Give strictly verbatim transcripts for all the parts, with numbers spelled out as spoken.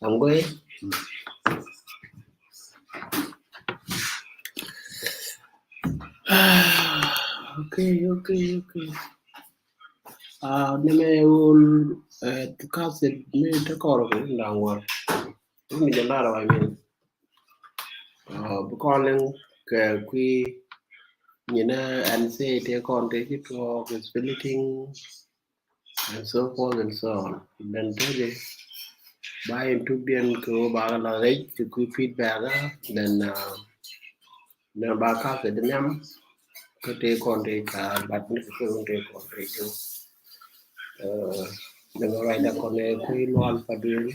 I'm going. Okay, okay, okay. Uh, nɛ mɛ wul, uh, kaset mi te kɔr kɛ da̱ŋ wal. Mi jɛ lar wa min. Uh, bi kɔn liŋ kɛ kui̱ nyinɛ ɛn sɛ te kɔn te ki tuɔɔk, splitting and so forth and so on. Then te de ba in tuk diɛn kɛ wä ba la rɛc kɛ kui̱ feedback, uh, then, uh, then ba kaset di nhiam kä te kɔn te ca, but ni kɛ kɛ te kɔn te cu. Uh, then right da kɔn ɛ kui̱ Lual Paduel.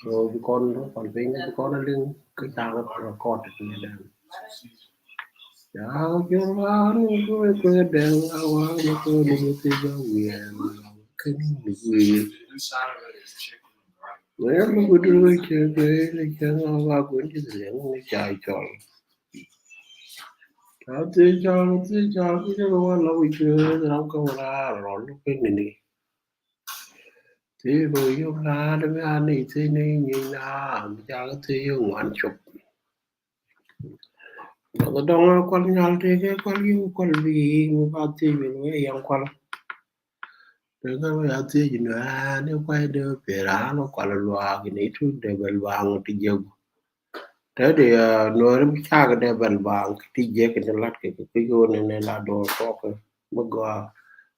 So bi kɔn pal piny, bi kɔn a liŋ kä ca kɛ record ni den. Ya jor wa ni kue kue den a wa ni kue ni kue ja wiɛn. Kɛ ni ni wiɛn. Wee mi kue duri wee cɛ kue ni cɛ ŋa wa kue ni liŋ ni ca cɔl. Ca ti cɔl, ti cɔl, ki jɛ wa la wee cɛ ram ka wa la rɔl kɛ ni ni. Ti ro yom la de mi a ni ti ni ni na mi ca ti yo ŋuan cop. Dɔŋ dɔŋ kual nyal ti ke kual yu kual bi mi ba ti mi we yang kual. Ti ke we a ti ji na ni kual de pera no kual lua ki ni tu de bel ba ŋu ti jegu. Te di, uh, Nuɔri bi cak dee bɛl baaŋ kɛ ti jiɛk ni lat kɛ kɛ kui̱ ɣöö ni ni la do̱r tɔɔk kɛ mi gɔaa.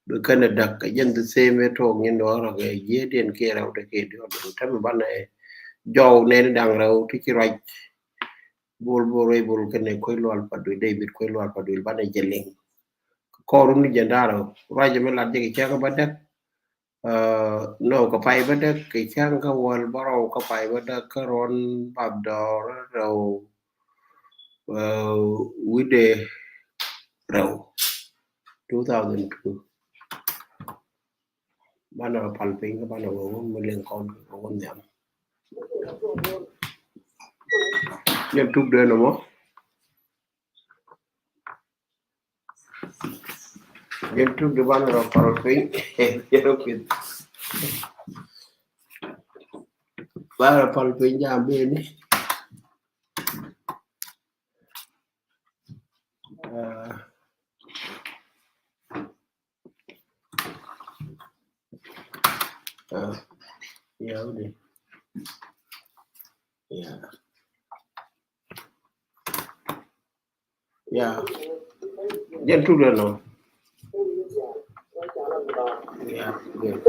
Bi kɛn ɛ däk kɛ jɛn the same ɛ tɔɔk nyin Nuɔri rɔ kɛ jiɛk diɛn kiɛ rɛw dee kiɛ diɔt dee te mi banɛ jɔw nɛni daŋ rɛw ti ci ruac. Bol bol rɛy bol kɛn ɛ kui̱ Lual Paduel, David kui̱ Lual Paduel banɛ jɛ liŋ. Kɔr run ni jɛn da̱r rɛw ruac mi lat jɛ kɛ cɛk bä däk. Uh, no, kɛ pay bä däk kɛ cäŋ kä wäl bärɔw, kɛ pay bä däk kä ruɔn bap dɔɔr rɛw, uh, wi̱dɛ rɛw, two thousand two. Banɛ pal piny kä banɛ wä wä mi liŋ kɔn kɛ wä nhiam. Jɛn tuk dee nɔmɔ. Jɛn tuk di banɛ rɔ pal piny. Jɛn rɔ pith. Banɛ rɔ pal piny jam beni. Uh, uh, yeah, okay. Yeah. Yeah. Jɛn tuk dee nɔ. Yeah, good.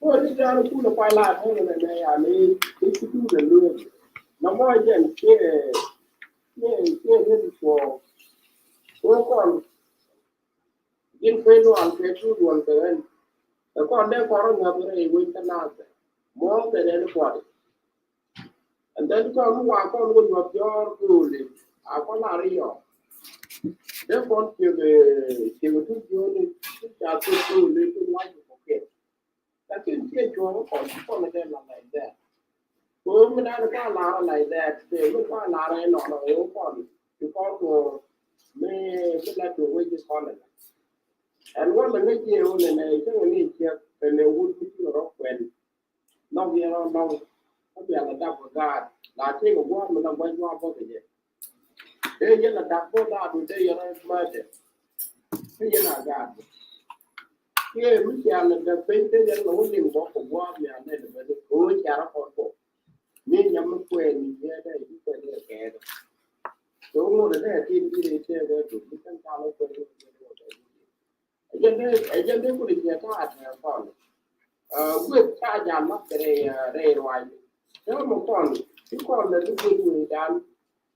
Ko ni jal kun pa la ne ne ne ya ni ni kudu de lu. Na mo jen ke ne ke ne ko ko kon. Jin kui̱ Lual kɛ tuut wal kɛ ɣän. Kɛ kɔn dee kɔn rɔ ŋäth rɛy wec kä naath kɛ muɔ̱ɔ̱ŋ kɛ nɛn kuɔt. And then kɔn mi wa kɔn wä nyuɔth jɔɔr gööli a kɔn la ri yɔk. Dee kɔn ciek ciek tuut gööli tuut ca tuut gööli tuut wac kɛ kɔkiɛn. Lakin ciɛ cuɔ̱ɔ̱ŋ kɔn ci kɔn kɛ la like that. Ko mi dan kɔn lar like that, kɛ mi kɔn lar inɔnɔ iwä kɔn ci kɔn ko mi mi la duɔk wec ci kɔn la. Ɛn wä mi ŋäc jiɛ wä nɛnɛ i̱ cäŋ ni ciɛ kɛnɛ wut mi ci rɔ kuɛn. Nɔk yɛn rɔ nɔk kä bial a dap kɛ gaat la tëëk ɛ gua̱a̱r mi la gua̱c gua̱a̱r bä kɛ jɛ. Dee yɛn a dak bä daadu dee yɛn a murder. Dee yɛn a gaat bä. Kiɛ mi cia lɛ bɛ peny dee yɛn a wä liŋ bä kɛ gua̱a̱r mi a nɛn bä ni kɛ wä cia rɔ kɔn bä. Mi nyam mi kuɛɛn ni yɛ dee yi kuɛɛn ni kɛ kɛɛk. Kɛ wä ŋot a dee a tin bi dee tɛɛk a duk mi kɛn cal wä kuɛɛn ni kɛ kɛɛk. Ɛ jɛn dee, ɛ jɛn dee kuni jɛ ta̱a̱ tɛɛ kɔn. Ɛ, wek ta̱a̱ jɛ lath kɛ rɛy, ɛ, rɛy ruac. Täämɛ kɔn, ti kɔn lɛ ti guic wecdan.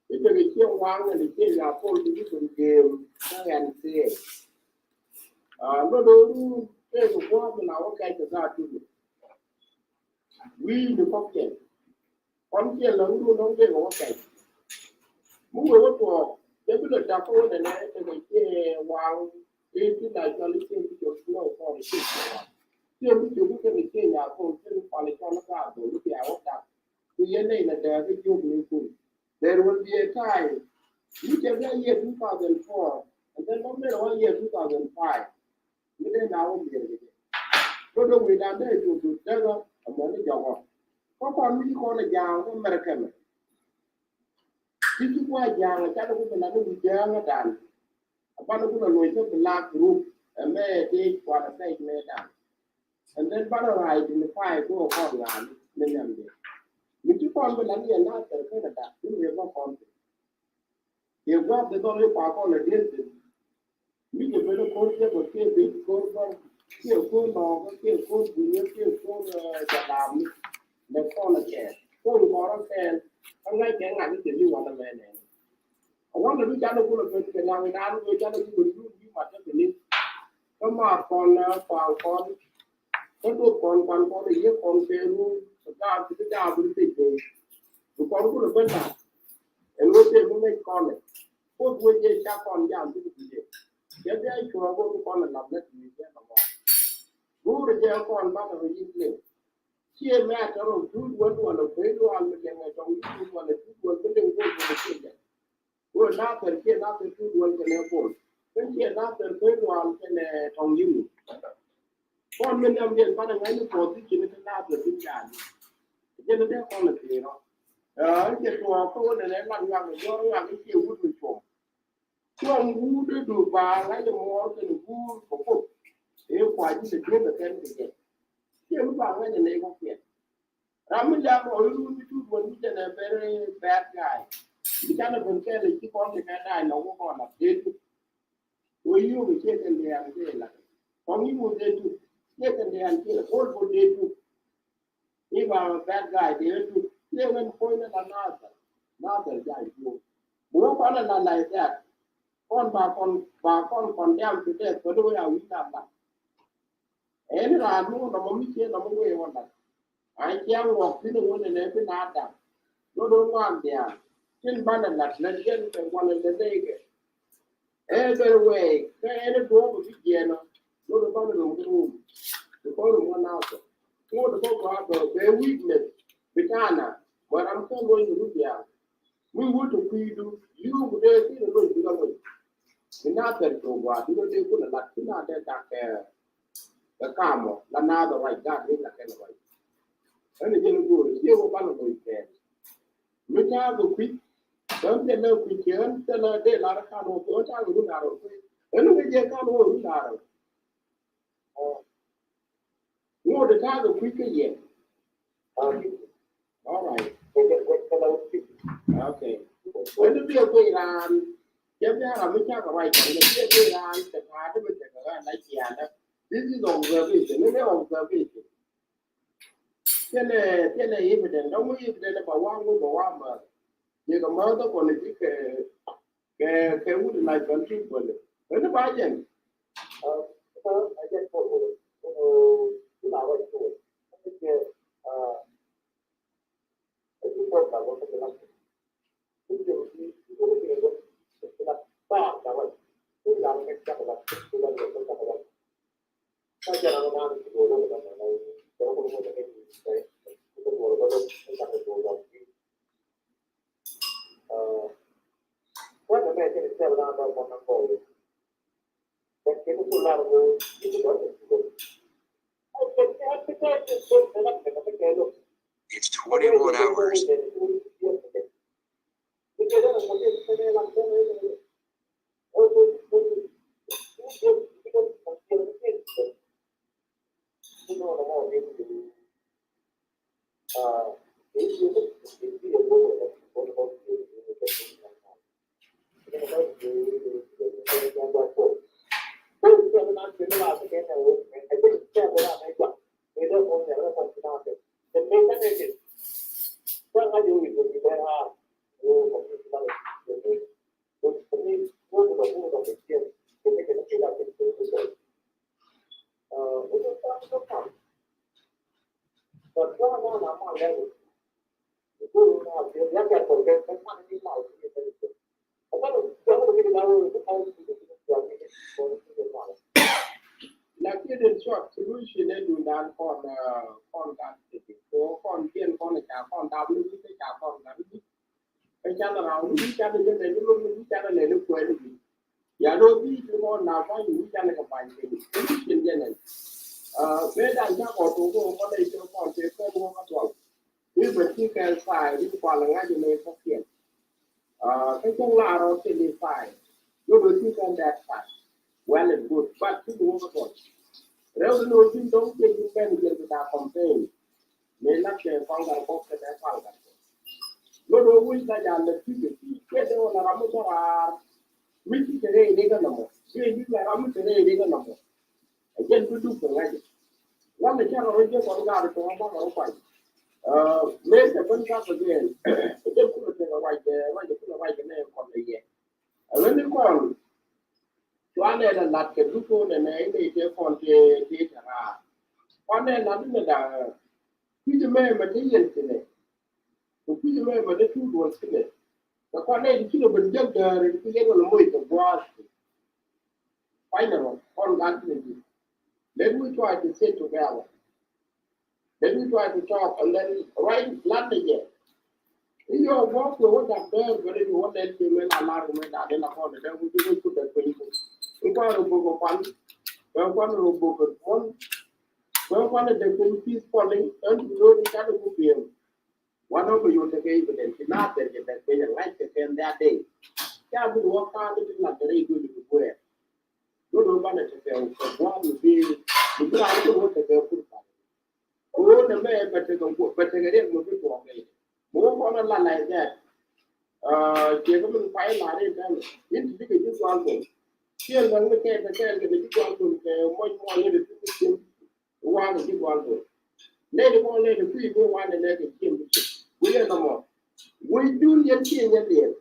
Ti tekɛ cieŋ waŋ ni cieŋ ya pol ti ti kuni gem kä ɛn thiee. Ɛ, lot do̱ru tëëkɛ gua̱a̱th mi la wä kɛc kɛ gaat tumi. Wi̱i̱ni kɔ̱kiɛn. Kɔn kiɛ la wut wä nɔŋ kiɛ kɛ wä kɛc. Ku wee wä tuɔɔk, cɛ bi lɛ dak kä wä nɛnɛ, tekɛ ciɛ waŋ, i̱ ti la cɔl i̱ ciɛ bi cɔl i̱ nɔ kɔn i̱ ciɛ ciɛ waŋ. Ciɛ bi cɔl i̱ kɛn i̱ ciɛ nyaa kɔn, ciɛ bi kɔn i̱ cɔl i̱ kaa dhol i̱ bia wä dak. Ku yɛn nɛy nɛ dɛɛ kä jiök ni kun. There will be a time, mi cɛ bi a year two thousand four, and then nɔ mɛn wä year two thousand five. Mi dee na wä mier kɛ jɛ. Kä dee wi̱i̱ dan dee cu cu dee kä ɛmɔ ni jɔkɔ. Kä kɔn mi ci kɔn ɛ ja̱a̱ŋ kä America mɛ. Ci ci kua ja̱a̱ŋ ɛ canɛ ku bi la ni wi̱i̱ ja̱a̱ŋ ɛ dan. Ɛ banɛ ku la loc kä black group ɛ mɛ ɛ tëë kuan ɛ pɛc mɛ dan. And then banɛ ɣaac identify kä ɛ kɔn ŋa̱a̱n ni nhiam dee. Mi ci kɔn bi la ni ɛ na thɛr kä ɛ dan ni wi̱i̱ bä kɔn bi. Yɛ gua̱a̱th bɛ dhɔl i̱ kua kɔn ɛ dieth thi̱n. Mi jɛ ben ɛ ko̱r jek ɔ kiɛ ben ko̱r bär kiɛ ko̱r nɔɔk kiɛ ko̱r gui̱nyä kiɛ ko̱r, eh, jalaam ni. Lɛ kɔn ɛ kɛɛl ko̱r kɔn ɛ kɛɛl. Kä ŋa̱c kɛ ŋa̱c i̱ jɛ li̱w wanɛ mɛnɛ. A wanɛ bi canɛ kulɛ ben kɛ naŋ dan wee canɛ kulɛ duun bi mat ɛ ben i̱. Kä ma kɔn, eh, kɔn kɔn. Kä duɔth kɔn kuan kɔn i̱ yiëë kɔn kɛ ru kɛ gaam ti ti gaam ti ti jɔy. Bi kɔn kulɛ ben na ɛn wee tëë mi ŋäc kɔn ɛ kuoth wee jɛ ca kɔn jam ti ti ti jɛ. Jɛ bia cuɔɔk wee bi kɔn ɛ lap lät ti jɛ nɔmɔ. Guur jɛ kɔn ba tɔ̱ yiëë liŋ. Ciɛ mɛ a tɔ̱ rɔ tuut wee duɔl ɛ kuec duɔl mi liŋ ɛ tɔŋ yiëë duɔl ɛ tuut wee bi liŋ guur wee ciɛ jɛ. Wee Nathɛr kiɛ Nathɛr ti duɔl kɛnɛ Bol. Ken kiɛ Nathɛr ti duɔl kɛnɛ Tɔŋ Yimi. Kɔn min dam diɛn banɛ ŋa̱c ni position ti Nathɛr ti jaani. Jɛn dee kɔn ti rɔ. Ɛ jɛ tuɔɔk kä wä nɛnɛ lat ŋa̱k ni jɔr ŋa̱k ni kiɛ wut mi cuɔm. Cuɔm wut du ba ŋa̱c ni muɔɔr kɛnɛ guur kɛ kop. Ëë kua ji̱ lɛ duel kɛ kɛn kɛ jɛ. Kiɛ mi ba ŋa̱c ni nɛy kɔ kiɛn. Ram mi liak rɔ i̱ run mi tut wän mi jɛn ɛ very bad guy. Mi canɛ ben kɛɛl i̱ ci kɔn ti kɛ da̱a̱c nɔ wä kɔn a dee tuk. Wä yio̱o̱k i̱ ciɛ kɛn diaal ciɛ la kɔn i̱ wä dee tuk. Ciɛ kɛn diaal ciɛ kɔn bä dee tuk. I̱ ba bad guy dee tuk ciɛ ŋän puɔ̱ny ni la nathɛr. Nathɛr ja̱a̱c jiök. Bi wä kɔn a la like that. Kɔn ba kɔn ba kɔn kɔn diam ti dee kɔn wä ya wi̱c na la. Ɛn raan mi wä nɔmɔ mi ciɛ nɔmɔ wee wä lat. A ciaŋ ŋuɔk thi̱n ŋun ɛn ɛ bi na da̱ŋ. Lot wä ŋɔak diaal tin banɛ lat lät jɛn kɛ walɛ lät nɛy kɛ. Ɛ bɛ wee kä ɛn duɔɔk bi jiɛɛn ɔ. Lot wä banɛ rom kä rum. Bi kɔn rom wä na thok ŋot kɔ gɔaa bɛ bɛ weakness. Bi ta̱a̱ na mɔ ram kä luɔ̱ny ru diaal. Mi wut ti kui̱du li̱w ku dee thil loc bi lɔ loc. Bi na thɛr thok gua̱a̱ bi lɔ dee kun a lat bi na dee dak kɛ kɛ kamɔ la na dhɔ ruac dak ni la kɛn ruac. Ɛn jɛn go̱o̱r cie wä ban loc kɛɛl. Mi ta̱a̱ kɛ kui̱ bän thilɛ kui̱ kɛ ɛn thilɛ dee lar kan wä kɛ ɛn ta̱a̱ kɛ run lar wä kui̱ ɛn kɛ jɛ kan wä run lar wä. Ŋot ta̱a̱ kɛ kui̱ kä yɛ. All right. Okay. Wɛn bi a kui̱ raan. Jɛ bi a ram mi cakɛ ruac kɔn jɛ bi a kui̱ raan kɛ ta̱a̱ dee mi tekɛ ɣän la ciaandä. This is observation. Ni ni observation. Thilɛ thilɛ evidence. Dɔ̱ŋ mi evidence ba waŋ mi ba waŋ määth. Yɛ kɛ määth kɔn ji̱ kɛ Kɛ kɛ wut in a juɔn ti buɔli. Wen ba jɛn. It's twenty-one hours. Solution ɛ dundan kɔn, ah, kɔn gat tëë. Ko kɔn kiɛn kɔn ca kɔn dap ni wi̱c ca kɔn gat ni wi̱c. Kä canɛ raw ni wi̱c canɛ jɛ lɛ ni lom ni wi̱c canɛ lɛ ni kuɛ ni wi̱c. Ya lo bi ti kɔn na ba ni wi̱c canɛ kɛ ba̱ny kɛ ni. Solution jɛ nɛ. Ah, mëë dan ca kɔn tok kɔn kɔn lɛ i̱ kɔn tëë kɔn wä kä dual. Ni bɛ ti kɛ tha̱a̱ ni kual ŋa̱c ni kɔkiɛn. Ah, kä cäŋ la rɔ ti ni tha̱a̱. Ni bɛ ti kɛ dɛk tha̱a̱. Well and good. But ti ni wä kä dual. Rɛw ni wä ti dɔŋ ti ni bɛn jɛ bi ta campaign. Mëë la̱t kɛ Paul Gatkuɔth kɛnɛ Paul Gatkuɔth. Lot ɣöö wec la jal lɛ pi̱i̱ kɛ pi̱i̱ kiɛ dee wä la ram mi thɔ̱ raar. Mi ci te rɛy ni kä nɔmɔ. Kiɛ ni la ram mi te rɛy ni kä nɔmɔ. Ɛ jɛn bi duk kɛ ŋa̱c. Wan ni cakɛ rɔ jɛ kɔn gaat kɛ ɣän bakɛ rɔ kuany. Mëë kɛ ben gat kɛ gɛɛn. Ɛ jɛn kulɛ tekɛ ruac kɛ ruac kɛ kulɛ ruac kɛ nɛ kɔn kɛ yɛ. Ɛ ɣän ni kɔn. Cuanɛ la lat kɛ duk kɔn nɛ nɛ inɛ itɛ kɔn tëë tëë tɛ raar. Kuanɛ lat inɛ da̱a̱. Kui̱c mɛ mɛ te yɛn thinɛ. Kɛ kui̱c mɛ mɛ te tuut wä thinɛ. Kɛ kuanɛ ti ci lɔ ben jäk däär ti ci yɛn wä lɛ moc kɛ gua̱a̱th. Kuanɛ rɔ kɔn gat thinɛ ti. Let me try to sit together. Let me try to talk and then right lat ni jɛ. I̱ yɔ bɔ kɛ wä dak bɛɛr bɛ ri wä lɛl kɛ mɛ la lar mɛ la dee la kɔn dee wä jɛ wä kut dee kuen kut. I̱ kɔn rɔ bok kɛ kuan. Bɛ kuan rɔ bok kɛ kuan. Bɛ kuan dee kuen peacefully ɛn ti lo̱o̱ ni cat ku piɛm. Wan ɔ bɛ yot kɛ kɛ evidence ti na bɛr kɛ dee kuen ŋa̱c kɛ kɛn dee a dee. Ca bi wä kaa ni ti la dee rɛy duël kɛ kuɛɛr. Do̱do̱ banɛ tekɛ kɛ gua̱a̱th mi bi mi bi raan kɛ wä tekɛ pur kɛ. Kɛ wä nɛ mɛ bɛ tekɛ guɔ bɛ tekɛ riɛk mi bi tuɔɔk kɛ. Mi wä kɔn a la like that. Ciɛ kä min pay la rin tɛn in ti dikɛ ji̱ gua̱a̱th bol. Ciɛ lɛŋ mi kɛɛl kɛ kɛɛl kɛ ji̱ gua̱a̱th bol kɛ mɔc mɔc in ti ti ti. Wanɛ ji̱ gua̱a̱th bol. Nɛ ni kɔn nɛ ni kui̱ mi wanɛ nɛ kɛ ciɛ mi ci. Wi̱i̱ nɔmɔ. Wi̱i̱ dun yɛn ciɛ nyɛ liɛl.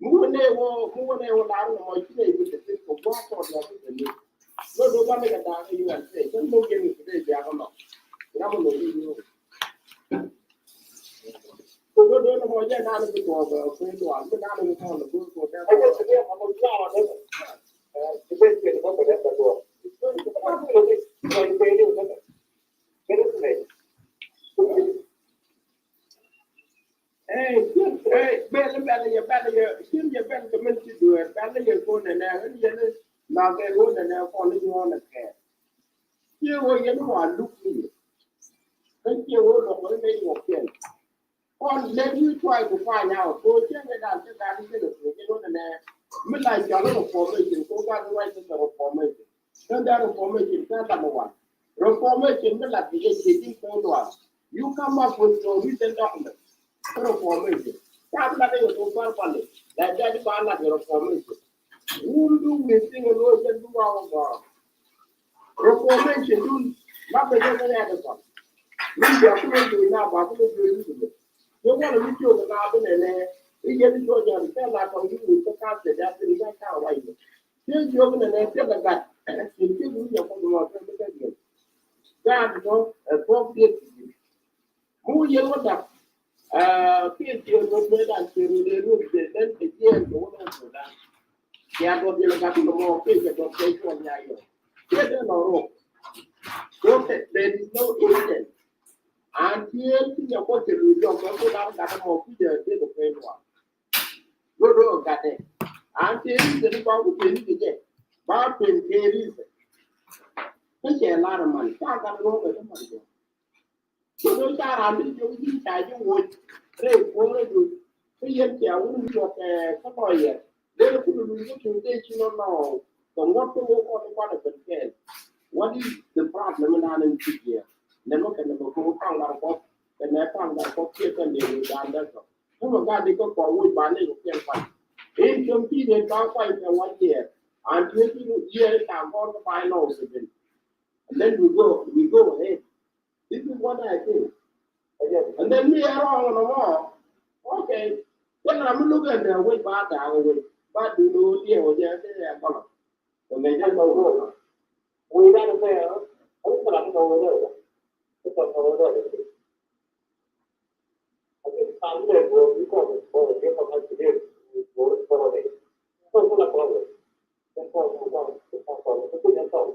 Mi wä nɛ wä mi wä nɛ wä lar nɔmɔ ci nɛ ibi te tin kɛ gua̱a̱th tɔt ya ti te ni. Lo do ba ni kɛ da̱a̱k kä U S A kɛ lo yɛn ibi te jakä lɔ. Ram lo ibi ni wä. Ko do do nɔmɔ jɛ nani bi tɔt bɛ kui̱ dual mi nani bi tɔt bɛ kui̱ tɔt bɛ. Ɛ, cien, ɛ, bɛl, bɛl yɛ, bɛl yɛ, cien yɛ bɛl kɛ min ci dueer, bɛl yɛ ko nɛnɛ, ɣän yɛn la bɛ ko nɛnɛ kɔn ni nyuɔn nɛ kɛ. Cie wä yɛn wa luk ni yɛ. Kä cie wä lɔk ni nɛ yɔ kɛn. Kɔn let me try to find out. Ko cien yɛ dan cɛ dan ni cɛ lɛ ko cɛ wä nɛnɛ. Mi la jɔl reformation, ko ka ni wa cɛ reformation. Then that reformation, that number one. Reformation mi la bi yɛ cɛ din ko luan. You come up with your written document. Reformation. Ka bi la de yɛ ko verbally. Like that ba la de reformation. Whom do we think a Lord can do our God? Reformation dun. Ma bɛ jɛ kɛ yɛ de kɔn. Min bia kulɛ dun na ba kulɛ dun ni dun. Yɛ wala mi jɔ kɛ na bi nɛ nɛ. I̱ yɛ di jɔ jɛ kɛ la kɔn di wun kɛ ka bɛ da bi ni ka ka wa yɛ. Tiee jiök nɛnɛ tiɛth ɛ gat. Cin tiek wi̱i̱ jɛ kɔn mɔ tiɛth bi kɛ jiök. Gaat tɔ ɛ thuɔ̱k tiek ti ji̱. Mi wi̱i̱ yɛn wä dak. Kiɛ ciëër wä duee dan ciëër wä dee ruɔ̱t dee den kɛ jiɛɛn kɛ wä dan kɛ dan. Kiɛ duɔth yɛn ɛ gat kɛ mɔ kiɛ kɛ duɔth kɛ cuɔl nya yɔ. Kiɛ dee nɔ rok. So there is no incident. An tiee ti nyɛ kɔ cɛ luth jɔk kɛ ku lar gat mɔ ku jɛ dee kɛ peny wa. Dodo gatɛ. An te ri kɛ ni ba ku peni kɛ jɛ. Ba pen kɛ ri kɛ. Kä cɛ lar man ca gat ŋɔ kɛ kä man jɔ. Dodo ca ran ni jɔ ji̱ ca ji̱ woc. Rɛ kuɔrɛ jɔ. Kä yɛn cɛ wun jɔ kɛ kä lɔyɛ. Lele kulu lu jɛ tuŋ te ci nɔ nɔ. Kɛ ŋuɔt kä wä kɔn kɔn kɛ kɛn. What is the problem in an in ci jɛ? Nɛ mɛ kɛ nɛ mɛ kɛ wä kaŋ lar kɔp. Kɛ nɛ kaŋ lar kɔp kiɛ kɛ nɛ wä dan dɛ kɔ. Kä mɛ gat di kä kɔk wi̱c ba ni kɛ kiɛn kuany. In tiöm ti ni ba kuany kɛ one year. An tiöm ti ni year in ta gɔr kä ba in nɔ wä sibin. And then we go, we go ahead. This is what I think. And then mi ɛ rɔɔŋ nɔ mɔ. Okay. Kɛn ram mi look at the wi̱c ba da̱a̱k wi̱c ba duun wä diɛ wä jɛ kɛ ɛ kɔlɔ. Kɛ mɛ jɛ kɔk wä. Wi̱c ba ni kɛ ɛ kɔlɔ kɛ wä jɛ wä. Kɛ kɔk wä jɛ wä.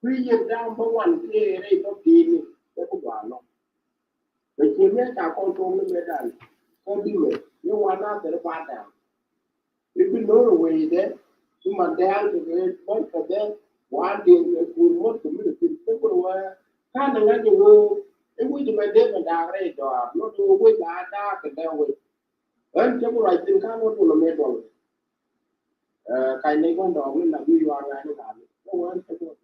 Kui̱ yet da̱a̱m bä wan kiɛ rɛy bä pi̱i̱ni bä ku gɔaa nɔ. Bɛ ciɛ mi̱eth ca kɔn tuɔm ni mëë dan kä dimɛ ni wan na thil ba da̱a̱m. I̱ bi no̱o̱r wecdɛ i̱ ma dɛ̈ɛ̈l kɛ kɛ bäny kɛ dhɛl. Wan diɛn kɛ kuur muɔ̱t kɛ mi dɛ pil kä kuur wä ka̱n ni ŋa̱c i̱ ɣöö i̱ wi̱c mɛ dee mɛ da̱a̱k rɛy dɔaar nɔ ti wä wec ba da̱a̱k kɛ dee wec. Ɣän cä bi ruac thi̱n ka̱n wä tun amɛ duɔl. Kac nɛy kɔn dɔɔk ni nak bi yuaar ŋa̱c ni ka̱n ni wä ɣän cä bi ruac.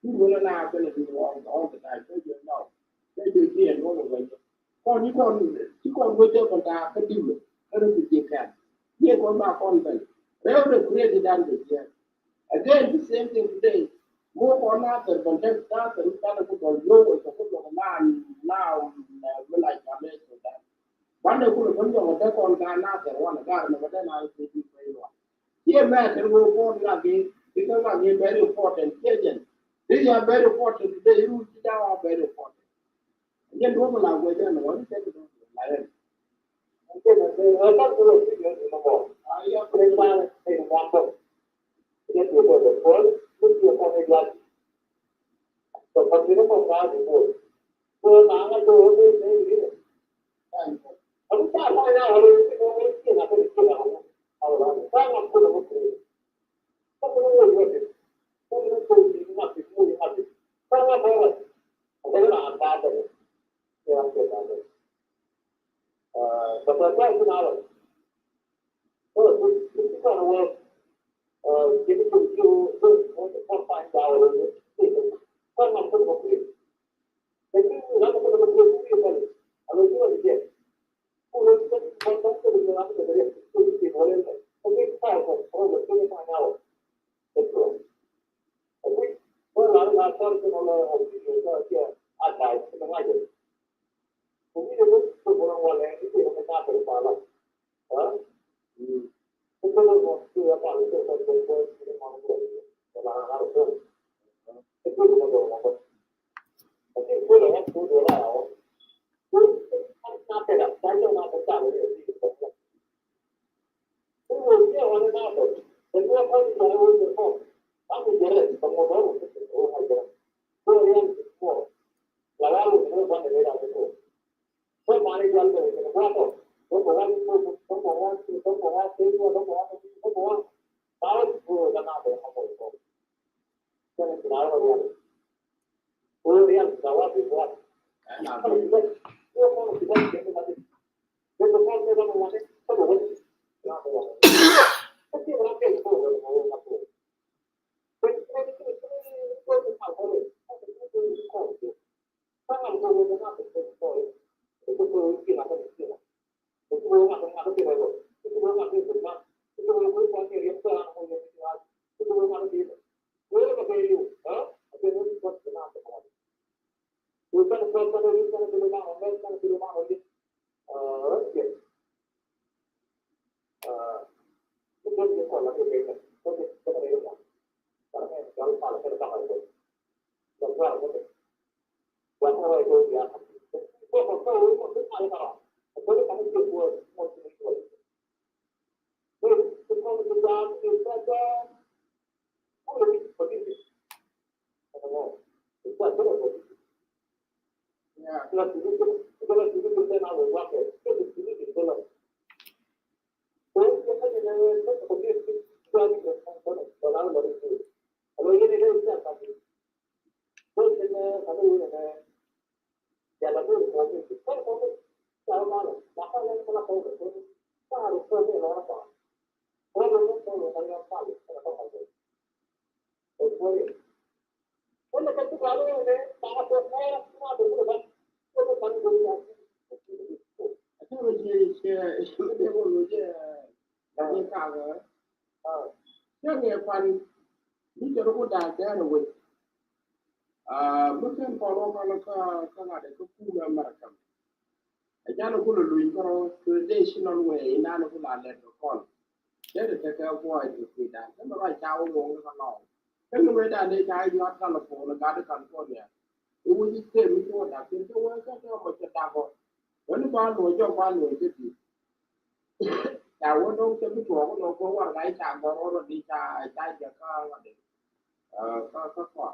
Ti wä la naa kɛn a bi ruac ɣɔn kɛ ta̱a̱c cä jɛ nɔɔk cä jɛ jiɛn wä wä wä jɛ. Kɔn ci kɔn ci kɔn wä jɛ kɔn ta̱a̱ kä di̱mɛ kä ri bi jiɛ kɛn. Jiɛ kɔn ba kɔn ben rɛw de create dan kɛ jiɛn. Again, the same thing today. Mo kɔn na thɛr bɛn dek na thɛr mi kanɛ ku dɔl yo̱w wɛ kɛ ku dɔl na na mi la jamɛ Sudan. Banɛ ku lɛ bɛn nyɔk dek kɔn ka na thɛr wanɛ gar nɛ bɛ dek na kɛ di kɛ yua. Kiɛ mɛ thɛr wä kɔn ŋa gi di kɛ ŋa gi very important kiɛ jɛn. Di ya very important today, iru ci da wa very important. Jɛn duɔ̱p la guɛ jɛn wä ni tɛk duɔ̱p la yɛn. Cä ŋɛ kuan mi cɛ rɔ ku da̱a̱k dɛɛr ɛ wec. Mi kɛn kɔn wä kɔn kä kä ŋa̱t ɛ kä kumɛ America. Ɛ jan ku lɔ luny kɔn kɛ dee ci nɔn wee inan ku la lɛt kɛ kɔn. Dee kɛ kɛ guɔy kɛ kui̱dan kɛ mɛ ruac ca wä ŋoŋ kɛ lɔŋ. Kɛ ŋɛ wee dan dee ca yuat California gat California. I̱ wec i̱ tëë mi ci wä dak tin kɛ wee kä kɛ mɔ cɛ dak ɔ. Wen ba luɔc jɔk ba luɔc kä di̱t. Ca wä dɔ̱ŋ cɛ bi tuɔɔk nɔ kɛ warɛga i̱ ca gɔr ɣɔn rɔ di ca ca jɛ kä ŋa̱t ɛ kä kä kɔn.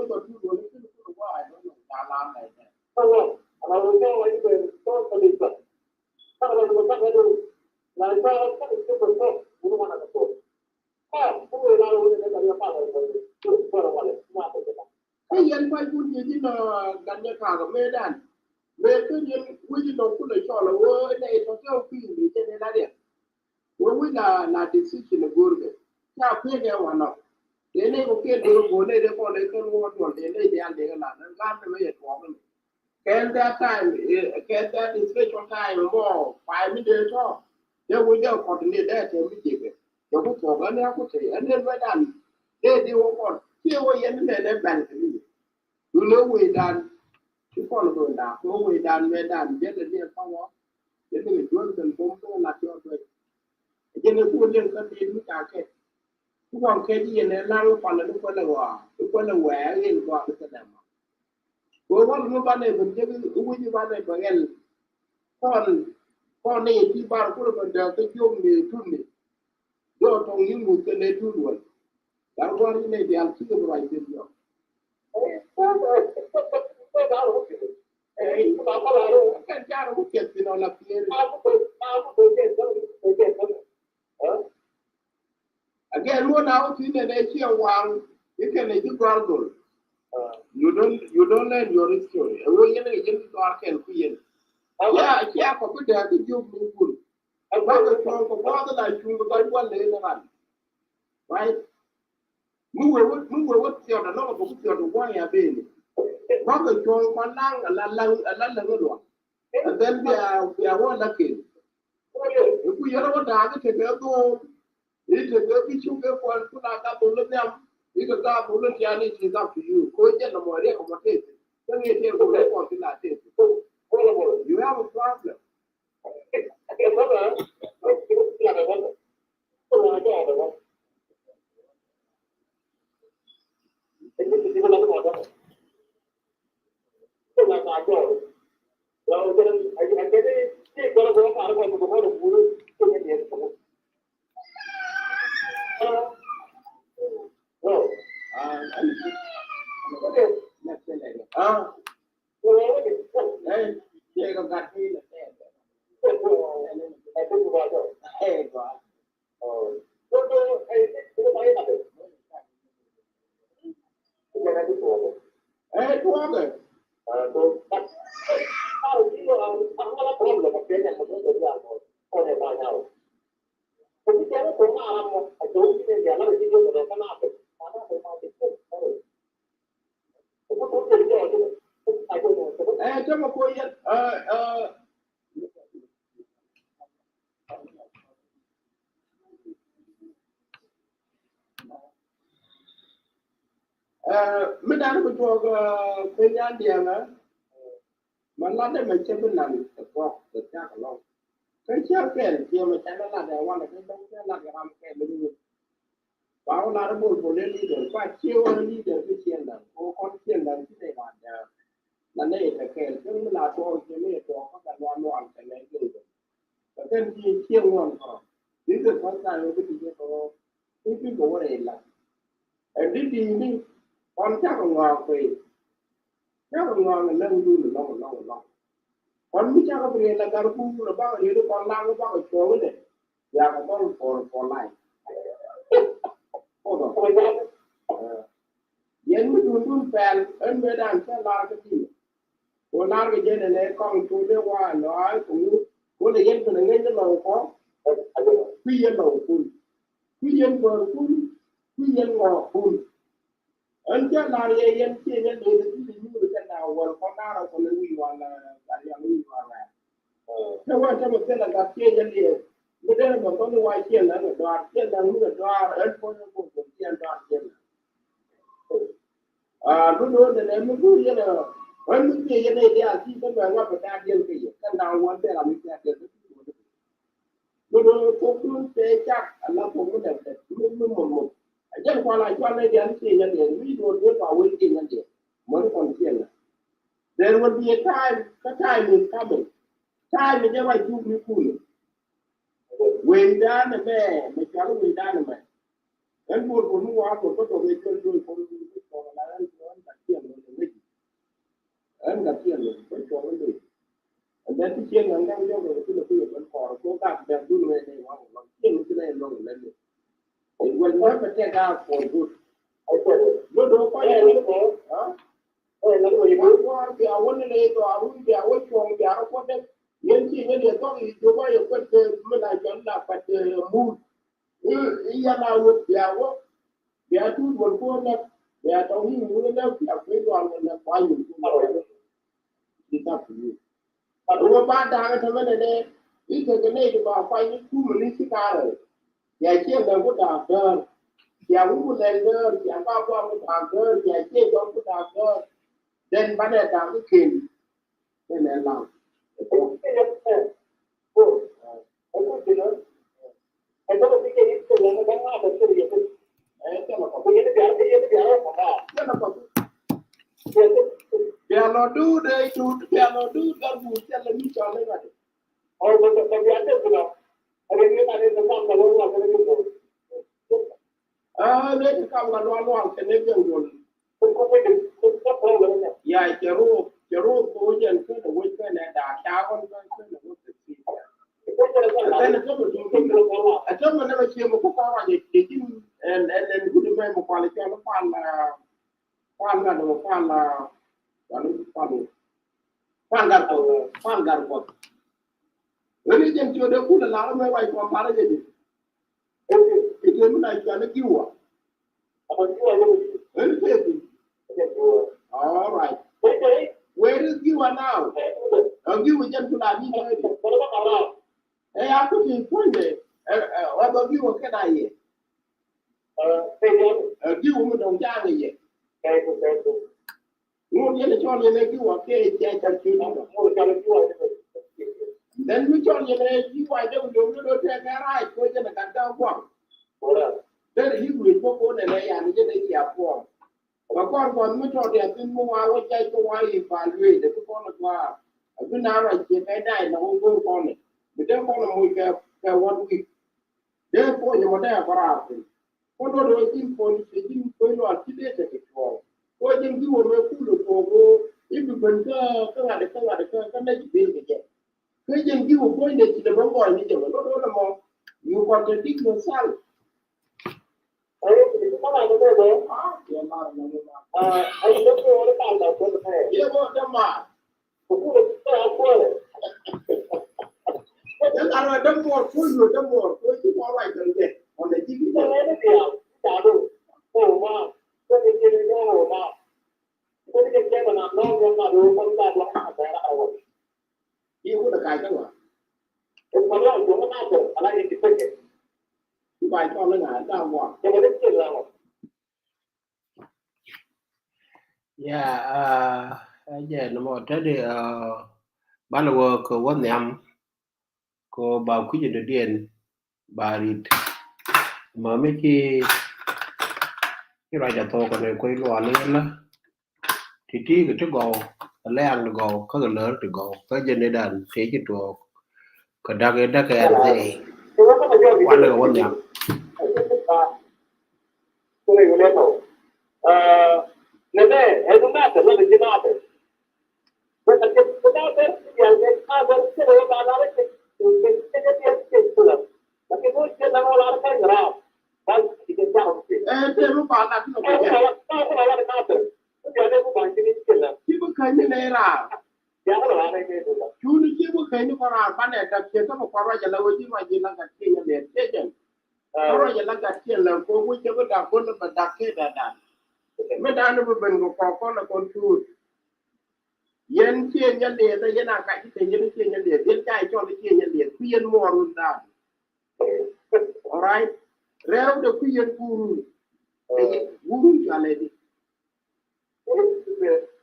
ni kɔ tuut wä ni kini kini wa ni ni ta la mɛ ni. Kä yɛn pac kun ji̱ ji̱ nɔ gat nyɛ kakä mëë dan. Mëë kä yɛn wec nɔ kulɛ cɔl ɛ wee nɛy tɔ̱ tɔ̱ pi̱i̱ mëë jɛn ɛ lat yɛ. Wee wi̱c la la decision ɛ go̱o̱rkɛ ca kuëëkɛ wanɔ. Dee nɛy kɔ kiɛn dee kɛ go̱o̱r nɛy dee kɔn dee kɛn wä duɔl dee nɛy dee al dee kɛ lat ɛ gat nɛ mëë yɛ tuɔɔk ni. Kɛ that time, eh, kɛ that special time mɔ five minute tɔ. Dee wec dee kɔt ni dee tɛm mi jekɛ. Jɛ ku thuɔk ɛn ya ku tey ɛn den mɛ dan. Dee di wä kɔn kiɛ wä yɛn ni mɛ dee bɛl kɛ ni. Dun ni wec dan. Ci kɔn kɛ wä dan kɛ wec dan mɛ dan jɛ dee ni kɔn wä. Jɛ ni kɛ juɔl kɛn bom kɛ la tiɔ duec. Jɛ ni ku liŋ kɛ di mi ca kɛ. Ku kɔn kɛ di yɛn ɛ laŋ kɔn ni kuɛlɛ wä. Ni kuɛlɛ wɛ in gɔaa ni kɛ dɛm. Wee wal mi banɛ bɛ jek wi̱c banɛ bɛ ɣɛl. Kɔn kɔn ni ti bar kulɛ bɛ dee kä jiom ni tun ni. Jɔ tɔŋ ni muth kɛ ni tun wal. Gal guar ni nɛ dial ti kɛ bɛ ruac kɛ jɔ. Kɛn jar wä kɛth thin ɔ la pieri. Again, wä na wä thin nɛ nɛ ciɛ waŋ. Ikɛn ɛ ji̱ guar gol. You don't, you don't learn your history. Ɛ wä yɛn ɛ yɛn guar kɛn ku yɛn. Cia cia kɔ bi dɛɛ ki jiok ni gul. Ɛ guar kɛ cuɔ̱ŋ kɔ guar kɛ la cuŋ kɛ guar guar lɛ ni ran. Right? Mi wee wä mi wee wä thiɔt anɔ kɛ bä ku thiɔt wä ya beni. Guar kɛ cuɔ̱ŋ kɔ laŋ ala laŋ ala laŋ luɔt. And then bia bia wä la ken. Iku yɛrɛ wä da̱a̱k i̱ tekɛ dhol. I̱ tekɛ bi cuk kɛ kuan ku na ka dhol i̱ nhiam. I̱ kɛ ka dhol i̱ tian i̱ ti dhak ti yu. Ko jɛ nɔmɔ riɛk kɔmɔ teth. Kä ŋi̱i̱ teth kɔmɔ riɛk kɔmɔ ti la teth. You have a problem. Ɛ tuɔɔkɛ. Ɛ tɛmɛ ko yɛn. Ɛ ɛ. Ɛ mi dan bi tuɔɔk ɛ kui̱ nyan diɛŋä. Ma lat dee mɛ cɛ bi nan kɛ thuɔk kɛ thiak alɔŋ. Kä cä kɛl ciɛ mɛ cɛ na lat dee wanɛ kä dɔŋ cɛ lat kɛ ram kɛl ni. Ba wä lar bol bol ni leader, ba cie wä leader kä ciɛ nan ko kɔn ciɛ nan ci dee lat dee. La nɛ yɛ kɛ kɛl kä mi la tuɔk ciɛ mi yɛ tuɔk kä kɛ luan luan kɛ nɛ gil. Kɛ kɛn ci ciɛ ŋuan kɔrɔ. This is the first time wä bi ti jɛ kɔrɔ. I̱ ti kɛ wä rɛy lat. Ɛ di di ni kɔn cakɛ ŋɔak pay. Cakɛ ŋɔak ɛ lɛŋ dun lɔŋ lɔŋ lɔŋ. Kɔn mi cakɛ bi rɛy la gar kum rɛ bakɛ rɛy di kɔn laŋ bakɛ cuɔ̱ŋ inɛ. Yakɛ thɔl for for life. Hold on. Yɛn mi dun dun pɛl ɛn mëë dan cɛ lar kä di̱n. Ko lar kɛ jɛn ɛnɛ kɔŋ col i̱ wa lɔaac kɛ ŋu. Ko lɛ yɛn kɛnɛ ŋäc ni lɔw kɔ. Kui̱ yɛn lɔw kun. Kui̱ yɛn bäär kun. Kui̱ yɛn ŋɔɔk kun. Ɛn cɛ lar yɛ yɛn ciɛ yɛn lɛ yɛn ti ni nyuur kɛ na wäl kɔ nar kɔ lɛ wi̱i̱ wa la gal yɛn wi̱i̱ wa la. Ɛ wä tämɛ thilɛ gat ciɛ jɛ liɛɛr. Mi derɛ mɛ thɔni wa ciɛ lɛ ŋɛ dɔaar ciɛ lɛ ŋɛ dɔaar ɛn puɔ̱ny ɛ go̱o̱r go̱o̱r ciɛ dɔaar ciɛ lɛ. Aa, lun ɣöö nɛnɛ mi go̱o̱r yɛn ɛ ɣän mi ciɛ yɛn ɛ diaal ci kä mɛ ŋuat bɛ ta̱a̱ diɛl kɛ yɛ kɛn da̱a̱n wan bɛ ram mi ta̱a̱ diɛl kɛ. Lun ɣöö thok dun tëë cak ala thok mi dɛk dɛk mi mi mɔk mɔk. A jɛn kuan a cual ɛ diaal ciɛ yɛn ɛ mi duɔt duɔt ba wee ciɛ yɛn ɛ mɔni kɔn ciɛ lɛ. There will be a time, kä time is coming. Time mi jɛ ruac cuk ni kuni. Wecdan ɛmɛ, mɛ cual wecdan ɛmɛ. Ɛn bor bor mi wa bor bä tɔk ɛ cual cual bor bor bä tɔk la ɛn cual ɛn gat ciɛn lɔ ɛn gat ciɛn lɔ bä cual ɛn lɔ. And then ti ciɛn ɛn gat jɔk ɛ ti lɔ ti yɛ bä kɔr ko gat bɛ dun wɛ ni wa lɔ ciɛn ti lɛ lɔ lɛ ni. It will never take out for good. Lo do kɔ yɛ ni ko. Ɛ, ŋa̱t wä yɛ ŋa̱t wä bia wä ni lɛ dɔaar wun bia wä cuɔ̱ŋ bia rɔ kuɔt dek. Yɛn ci ŋäc yɛ thɔk i̱ jiök wä yɛ kuɛt kɛ mi la cɔl la kuɛt kɛ muut. I̱, i̱ yɛn a wä bia wä. Bia tuut wä kuɔt dek. Bia tɔŋ ni wun dek bia kui̱ dɔaar wä dek kua yun kuɔt dek. It's up to you. But wä ba da̱a̱k tämɛ nɛnɛ i̱ kɛ kɛ nɛy ti ba kuany ni kum ni ci ka̱rɛ. Cia ciɛ lɛ wä da̱a̱k däär. Cia wä wä lɛl däär. Cia ba guam wä da̱a̱k däär. Cia ciɛ jɔk wä da̱a̱k däär. Then banɛ da̱a̱k i̱ ken. Then ɛ la̱a̱k. Bia lɔ duut ɛ duut bia lɔ duut gat buur cɛ lɛ mi cɔl i̱ gat. Aa, lek kam la lual lual kɛ lek jɛn duɔl. Ya, cɛ ruɔk, cɛ ruɔk ko jɛn kɛn a wec kɛn a daa, ca ɣɔn kɛn kɛn a wec kɛ si. Ɛn tɛn a tɔmɔ duɔl kɛn a tɔmɔ nɛ ma cie mɔ kɔ kɔn rɔc ɛ cie ji̱n ɛn, ɛn, ɛn gudi mɛ mɔ kual cɔl kual, aa, kual ŋa̱t mɔ kual, aa, kual, kual, kual gat kɔk, kual gat kɔk. Ɣän i̱ jɛn ciötdɛ kulɛ lar mɛ wac kɔn parä jɛ ji̱. I̱ tëë mi na cual i̱ giwa. Ɣän i̱ tëë thi̱n. All right. Where is giwa now? Ɛ giwa jɛn kula ni tëë thi̱n. Ɛ ya ku thi̱n puɔ̱nydɛ. Ɛ, ɛ, ɛ bä giwa kɛn a yɛ. Ɛ giwa mi dɔ̱ŋ ja̱a̱ŋ yɛ. Ŋot yɛn cɔl yɛn ɛ giwa kɛ cɛ cɛ cɛ. Then mi cɔl yɛn ɛ giwa jɛ mi dɔ̱ŋ ni dɔ̱ tɛ kɛ rac kɛ jɛn ɛ gat kɛ guam. Then yi wee kɔ kɔ nɛ nɛ yan jɛn ɛ cia guam. Kɛ kɔr guam mi tɔt yɛ thin mi wa wä jɛ kɛ wa yi ba luee dɛ bi kɔn ɛ gua. A bi na rac kɛ kɛ dai na wä go̱o̱r kɔn ɛ. Mi dee kɔn ɛ moc kɛ, kɛ one week. Dee puɔ̱ny ɛmɔ dee a bä raar piny. Kä luɔt ɛ ji̱n puɔ̱ny, ɛ ji̱n puɔ̱ny luaar ci dee tekɛ cuɔ̱ɔ̱ŋ. Kä ji̱n bi wä mɛ kul ɛ puɔ̱k ɣöö i̱ bi ben kä, kä ŋa̱t kä ŋa̱t kä, kä nɛy ci ben kɛ jɛ. Kä ji̱n bi wä puɔ̱ny dee ci lɛ bä ŋɔɔny ni jɛ mɛ. Luɔt ɛ mɔ, you contradict yourself. Yɛ mɔ dee maar. Dee lar wɛ dee muɔɔr kuɔ̱c wä dee muɔɔr kuɔ̱c ci muɔɔr ruac dee jɛ ɔn dee ji̱ bi jɛ. I̱ wut ɛ kac kä ŋɔak. I̱ ba cɔl ni ŋa̱ ɛ ŋɔak. Ya, aa, ɛ jɛ ni mɔ te di, aa, banɛ wä kɛ wä nhiam kɛ ba kui̱c in dɔ̱diɛn ba rit. Ma mi ci, ci ruac a thok kɛ ni kui̱ lual in la. Ti ti kɛ ti gɔw, kɛ lɛ̈ɛ̈ŋ ti gɔw, kä kɛ lär ti gɔw, kä jɛ ni dan tëë ci tuɔɔk. Kɛ dak in dak kɛ ɛn thɛy. Walɛ kɛ wä nhiam. Ɛɛ, tëë mi ba lat ni kɛ jɛ. Ci bi käny ni nɛy raar. Cuni ci bi käny ni kɔ raar banɛ dak ciɛ kä mi kɔ ruac ala wee ci ruac ji la gat ciɛ nyɛ lɛɛr ciɛ jɛn. Kä ruac ala gat ciɛ lɛɛr kɔ wee cɛ bi dak bun ni bɛ dak kiɛ dak dak. Mi dak ni bi ben kɛ kɔ kɔn ni kɔn cuut. Yɛn ciɛ nyɛ liɛth, yɛn a kac ti te yɛn ciɛ nyɛ liɛth, yɛn ca cɔl ciɛ nyɛ liɛth, ku yɛn muɔr wun daal. All right. Rɛw de ku yɛn ku run. Ɛ yɛ, ku run ca lɛ di.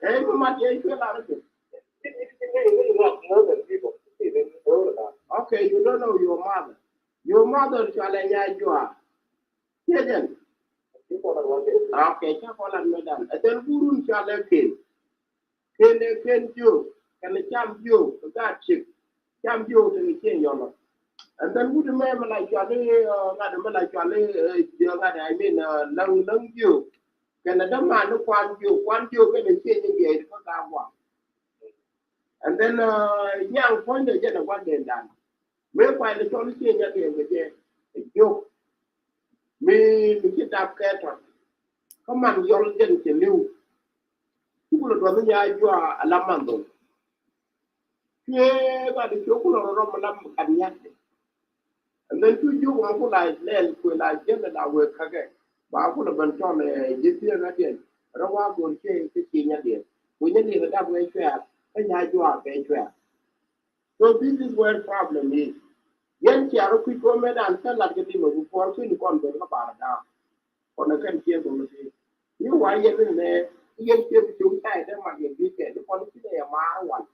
Ɛ, mi mat yɛ cuɛ la rɛ. Okay, you don't know your mother. Your mother ca lɛ nya jua. Ciɛ jɛn. Okay, ca kɔn la mɛ dan. Ɛ then ku run ca lɛ ken. Ken ɛ ken jiök, kɛn ɛ cam jiök, kɛ gaat cik, cam jiök tekɛ ciɛ yɔlɔ. And then wut mɛ mɛ la cuali, uh, ŋa̱t mɛ la cuali, uh, ŋa̱t, I mean, uh, läŋ, läŋ jiök. Kɛn ɛ däman ni kuan jiök, kuan jiök kɛn ɛ ciɛ nyin diɛ kä gaat gua̱a̱. And then, uh, nyaŋ puɔ̱nydɛ jɛn ɛ gua̱n den dan. Mëë kuany ni cɔl i̱ ciɛ nya diɛn kɛ jɛ ɛ jiök. Mi, mi ci dap kɛ tɔt. Kä man yɔl jɛn cɛ li̱w. Cukul ɛ duɔth ni nya jua ala man dhol. Cuɛ gat i̱ cuɛ kulɛ rɔ rɔm ala gat nyak. And then cu jiök mɔ kula lɛl kuɛ la jɛn la wek kakɛ. Ba kulɛ ben tɔl ɛ ji̱ thiek nya diɛn. Rɔ wa go̱r ciɛ kɛ ciɛ nya diɛn. Kuɛ nya diɛn kɛ dap kɛ cuɛ. Kä nya jua kɛ cuɛ. So this is where problem is. Yɛn cia rɔ kui̱ kɔmɛ dan kä lat kɛ dimɛ bi puɔr kui̱ ni kɔn ben kä bar da̱a̱. Kɔn kɛn cie dhol ti ni wa yɛn ni nɛ yɛn cie bi cung tay dee mat yɛn bi kɛ ni kɔn ci nɛ yɛ maar wan.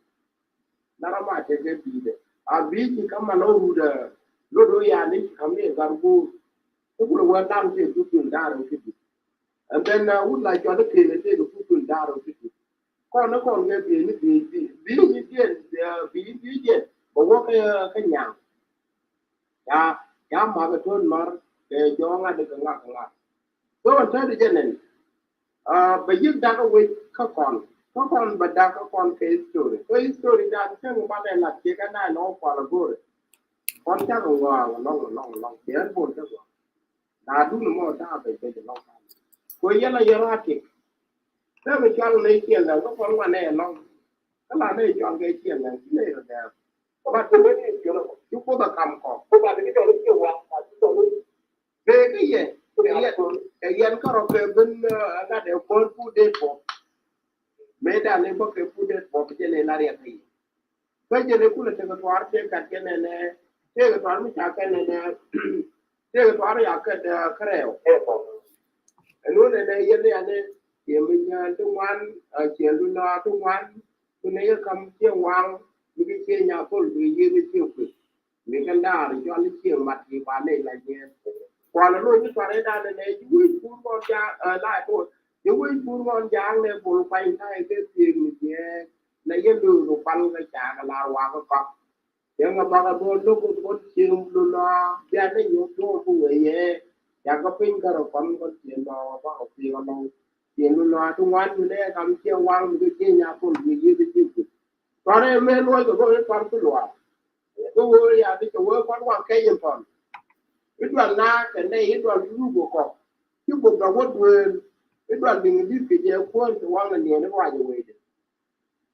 Na rɔ ma tɛ kɛ bi dɛ a bi ci kam ma lɔ rudɛ lɔ do ya ni ci kam ni gar guur. Ku kulɛ wä dam cie duk dun daar wi ki bi. And then, uh, wut la cɔl i̱ ken i̱ tëëk i̱ puk tuny da̱r ɔ ti̱ti̱. Kɔn i̱ kɔn kɛ bi̱i̱ ni bi̱i̱ bi̱i̱ bi̱i̱ ni jiɛn, uh, bi̱i̱ bi̱i̱ jiɛn bɛ wä kɛ, kɛ nyaŋ. Ya, ya math ɛ to̱n mar kɛ jɔɔŋ ŋa̱t kɛ ŋa̱t kɛ ŋa̱t. So ɛn täätdɛ jɛ nɛn, uh, bɛ yiëk dak ɛ wec kä kɔn kä kɔn bɛ dak kä kɔn kɛ history. So history dan cäŋ banɛ lat ciek ɛn da̱a̱ nɔŋ kual ɛ go̱o̱rɛ. Kɔn cakɛ ŋɔaŋ ɛlɔŋ ɛlɔŋ ɛlɔŋ ciɛ ɛn bol cä gɔaa. Na dun mɔ da̱a̱ bɛ bɛ jɛ lɔŋ kan. Ko yɛn a yɛn a tik. Tɛ mi cual ni ciɛn lɛ ŋä kɔn ŋuan nɛ lɔŋ. Kä la ni cual kɛ ciɛn lɛ ci ni rɛ dɛɛr. But ci Kuoth a kam kɔ. Bee kä yɛ kɛ yɛn kɛ yɛn kärɔ kɛ ben ɛ gat ɛ kɔn pu det bɔ. Mëë dan ni bä kɛ pu det bɔ bi jɛ ni la riɛk kɛ yɛ. Kä jɛn i̱ kulɛ tekɛ tuaar tëë kat kɛ nɛnɛ, tëë kɛ tuaar mi ca kɛ nɛnɛ, tëë kɛ tuaar ya kɛ dee kärɛw. Ɛn wä nɛnɛ yɛn ni yani, yɛ mi nyaan ti ŋuan, a ciɛ lu nɔa ti ŋuan, mi nɛ yɛ kam ciɛ waŋ, mi ki ciɛ nya kol, mi ki yieth ciɛ kueth. Mi kɛn daar jɔl i̱ cieŋ mat ti ba ley la jiɛɛn. Kuɔl ɛ loc i̱ tuar ëëdan ɛ nɛ ji̱ wec pur ŋɔn ja̱a̱ŋ ɛ la ɛ tuɔt ji̱ wec pur ŋɔn ja̱a̱ŋ nɛ bol kuany ta̱a̱ ɛ kɛ thiëëk mi jiɛɛk. Nɛ yɛ lo̱o̱k ɛ kual kɛ caak ɛ lar wakä kɔk. Cieŋ ɛ bak ɛ duɔl lo̱k ɛ duɔl cieŋ lo̱l ɔ bian nɛ nyuɔ̱th duɔl bi wee yɛ. Cakɛ piny kärɛ kɔn kɔn cieŋ dɔɔk ɛ bak ɛ pi̱i̱k ɛ lɔŋ. Cieŋ lo̱l ɔ ti ŋuan mi nɛ kam cieŋ waŋ mi kɛ cieŋ nyathol mi yiëth ɛ cieŋ kui̱. Tuar ɛ mëë luɔc kɛ bä wee tuar bi luaak. Kä wee ya bi cɛ wee kuan waŋ kɛc in thɔn. I̱ dual na kɛ nɛy i̱ dual bi wuk wä kɔk. Ci buk dɔk wä dueel. I̱ dual biŋ di̱t kɛ jɛ kuäär kɛ waŋ in niɛn i̱ ruac iwecdɛ.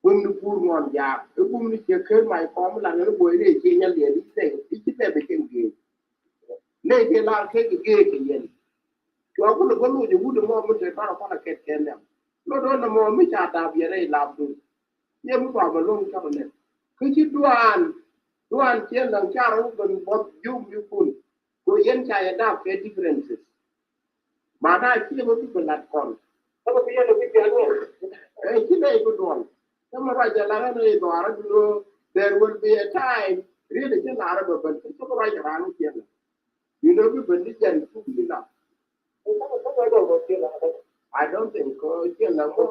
Bum ni puur ŋuɔn jaak i̱ bum ni ciɛ ker mac kɔm i̱ lat ɣän i̱ buɔy rëë ciɛ nyal yɛn i̱ ci tɛk i̱ ci tɛk bi cieŋ geek. Nɛy kɛ lar kek kɛ geek kɛ yɛn. Cua kulɛ bä loc i̱ wut imɔ mi te tɔrɔ kɔn a kɛt kɛn nhiam. Lot ɣän imɔ mi ca dap yɛn rɛy lap dun. Yɛ mi kua bä lo̱ŋ cɔk nɛ kä ci duaan duaan ciɛ laŋ ca rɔ ben buɔth yum yukun. Ko yɛn ca yɛ dap kɛ differences. Mana ci yɛ bä bi bä lat kɔn. Kä bä bi yɛn bä bi jɛ luɔk. Ɛ ci lɛ i̱ bi duɔl. Kä mɛ ruac jɛ laŋ ɛn i̱ dhɔaarä duno there will be a time. Riet i̱ ci laarä bä ben kä ci bä ruac jɛ raŋ i̱ ciɛ laŋ. You know bi ben ni jɛn tuk ni lam. I don't think ko ciɛ laŋ mɔ.